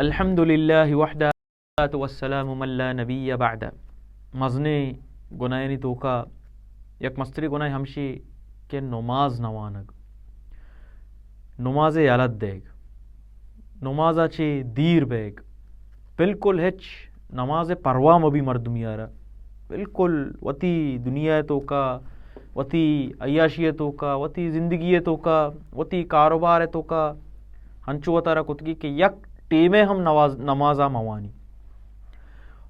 الحمد للہ وحدہ، والسلام من لا نبی بعدہ۔ مزنیں گناہانی توکا یک مستری گناہ ہمشی کہ نماز نہ وانگ، نماز یلہ دیگ، نمازا چہ دیر بیگ، بالکل ہچ نماز پرواہ مبی مردمی آرا۔ بالکل وتی دنیا توکا، وتی عیاشی توکا، وتی زندگی توکا، وتی کاروبار توکا ہنچو وتارا کتگی کہ یک ٹیمے ہم نماز، نمازا موانی۔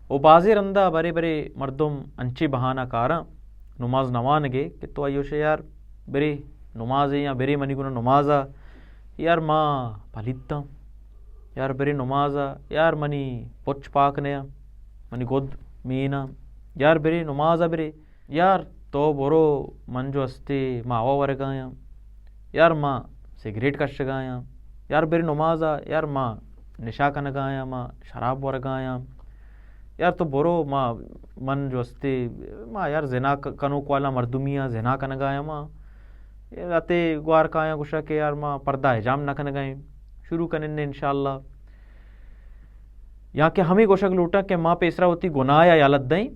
و بازیں رندا برے برے مردم انچیں بہانہ کاراں نماز نہ وانگے کہ تو آئی گوشے، یار برے نمازے یا برے منی گونا نمازا، یار ما پلیتاں، یار برے نمازا، یار منی پچ پاک نیا، منی گد مینا، یار برے نمازا برے۔ یار تو برو، من جو استے ماوا ورگایاں، یار ما سگریٹ کشگایاں، یار برے نمازا، یار ما نشا کنگایاں، ما شراب ورگایاں، یار تو برو، ما، من جو استے، ما یار زنا ک-، کنوک والا مردمیاں، زنا کنگایاں ما۔ یار اتے گوار کایاں گوشا کہ یار ما پردہ حجام نہ کنگائیں، شروع کنن انشاءاللہ۔ یا کہ ہمے گوشگ لوٹاں کہ ما پیسرا وتی گناہ یا یلہ دئیں،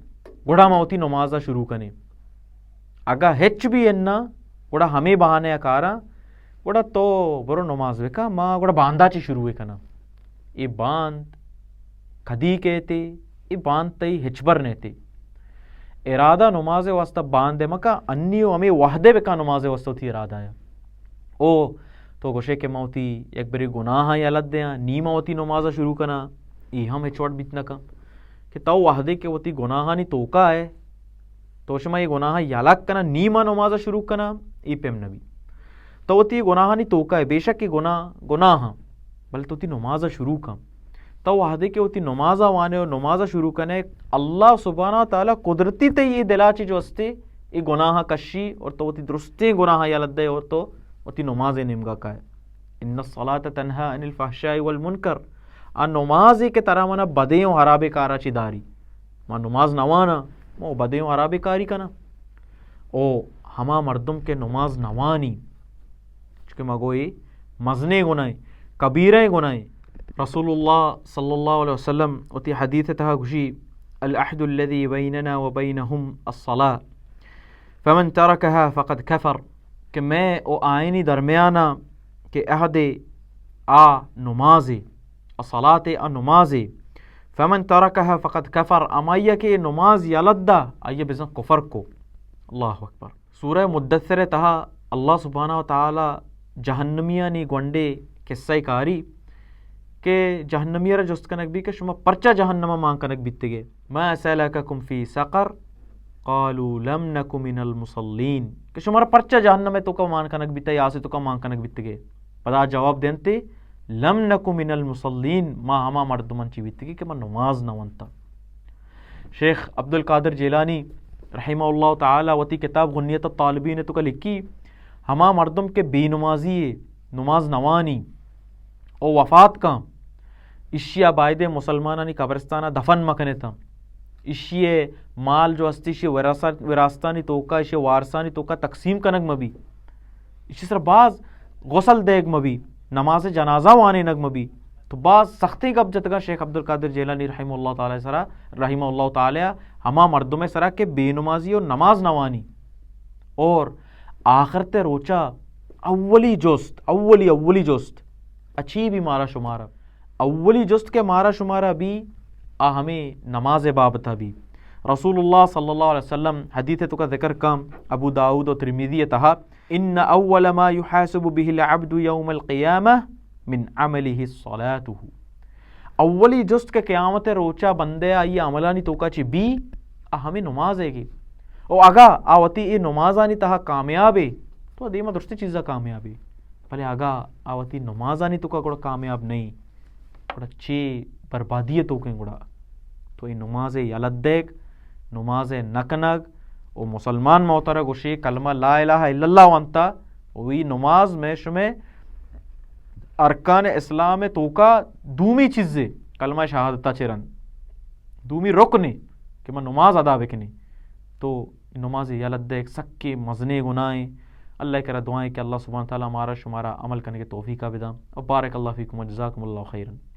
گڑا ما وتی نمازا شروع کنیں۔ اگاں ہچ بھی اناں، گڑا ہمے بہانہ ء کاراں، گڑا تو برو نماز بکن، ما گڑا باندا چی شروع کناں۔ اے باند کدی کیتے، اے باند تئی ہچبر نیتے۔ ارادہ نماز واسطہ باند مکن، انی و ہمے وحدے بکن نماز واسطہ وتی ارادہ ء۔ او تو گوشے کہ من وتی یک برے گناہاں یلہ دیاں، نی من وتی نماز ء شروع کناں، اے ہم ہچ وڑ بیت نہ کن کہ تو وہدے کہ وتی گناہانی توکا ئے، تو شما اے گناہاں یلہ کناں، نی من نماز ء شروع کناں، اے پیم نہ بی۔ تو وتی گناہانی توکا ئے، بے شک اے گناہ، گناہاں، بلے تو وتی نماز ء شروع کن۔ تو وہدے کہ وتی نماز ء وانے و نماز ء شروع کنے، اللہ سبحانہ و تعالی قدرتی تئی اے دلا چہ جو استے، اے گناہ کشی اور تو وتی درستیں گناہ یلہ دے اور تو وتی نماز نیمگا کائے۔ ان الصلاۃ تنہا عن الفحشاء والمنکر۔ آ نمازے کہ ترا منا بدیں و حرابیں کارا چی داری۔ ما نماز نوانا، ما بدیں و حرابیں کاری کنا۔ او ہما مردم کہ نماز نوانی، چونکہ ما گوئی مزنیں گناہیں، کبیریں گناہیں۔ رسول اللہ صلی اللہ علیہ وسلم وتی حدیث تہا گوشی، العہد الذی بیننا و بینہم الصلاۃ، فمن ترکها فقد کفر، کہ میں و آئینی درمیانا کہ عہد آ نمازے، الصلاۃ آ نمازے، فمن ترکها فقد کفر، ہمائی کہ نماز یلہ دا، آئی بزن کفر کو۔ اللہ اکبر۔ سورہ مدثر ء تہا اللہ سبحانہ و تعالی جہنمیانی گونڈے قصہ کاری کہ جہنمی را جست کنگ بی کہ شما پرچا جہنم مان کنگ بیتگے؟ ما سلککم فی سقر؟ قالوا لم نک من المصلین۔ کہ شمارا پرچا جہنم توکا مان کنگ بیتا یا آسے توکا مان کنگ بیتگے؟ پدا جواب دینتے، لم نک من المصلین، ما ہما مردمان چی بیتگے کہ ما نماز نہ ونتا۔ شیخ عبدالقادر جیلانی رحمہ اللہ تعالی وتی کتاب غنیۃ الطالبین توکا لکھی، ہما مردم کہ بے نمازی، نماز نوانی او وفات کن، اشیا بایدے مسلمانانی قبرستانا دفن مکنتاں، اشی مال جو استی اشی وراثت، وراثتانی توکا، اشی وارثانی توکا تقسیم کنگ مبی، اشی سر باز غسل دیگ مبی، نماز جنازہ وانینگ مبی۔ تو باز سختیں گپ جتگاں شیخ عبدالقادر جیلانی رحمہ اللہ تعالی سرا، رحمہ اللہ تعالی ہما مردم سرا کہ بے نمازی و نماز نوانی۔ اور آخرت روچا اولی جست، اولی، اولی جست اچی بی مارا شمارا، اولی جست کہ مارا شمارا بی، آ ہمیں نماز بابتا بی۔ رسول اللہ صلی اللہ علیہ وسلم حدیث توکا ذکر کم، ابو داؤد و ترمذی تہا، ان اول ما یحاسب به العبد یوم القیامہ من عمله صلاته۔ اولی جست کہ قیامت روچا بندے آئی عملانی توکا چی بی، آ ہمیں نماز ہے گی۔ او اگا آ وتی اے نمازانی تہا کامیاب ہے، تو دیما درستی چیزا کامیاب ہے۔ بلے اگا آ وتی نمازانی توکا گڑا کامیاب نہیں، گڑا چی بربادی توکیں گڑا۔ تو اے نماز یلہ دیگ، نماز نہ کنگ، و مسلمان موتر گوشی کلمہ لا الہ الا اللہ وانتا، وی نماز میں شمے ارکان اسلام توکا دومی چیزے، کلمہ شہادتا چہ رند دومی رکنے کہ من نماز ادا بکنی۔ تو نماز یلہ دیگ سکے مزنے گناہیں۔ اللہ کرا دعائیں کہ اللہ سبحانہ تعالی مارا شمارا عمل کنگے توفیقہ بداں۔ و بارک اللہ فیکم و جزاکم اللہ خیرا۔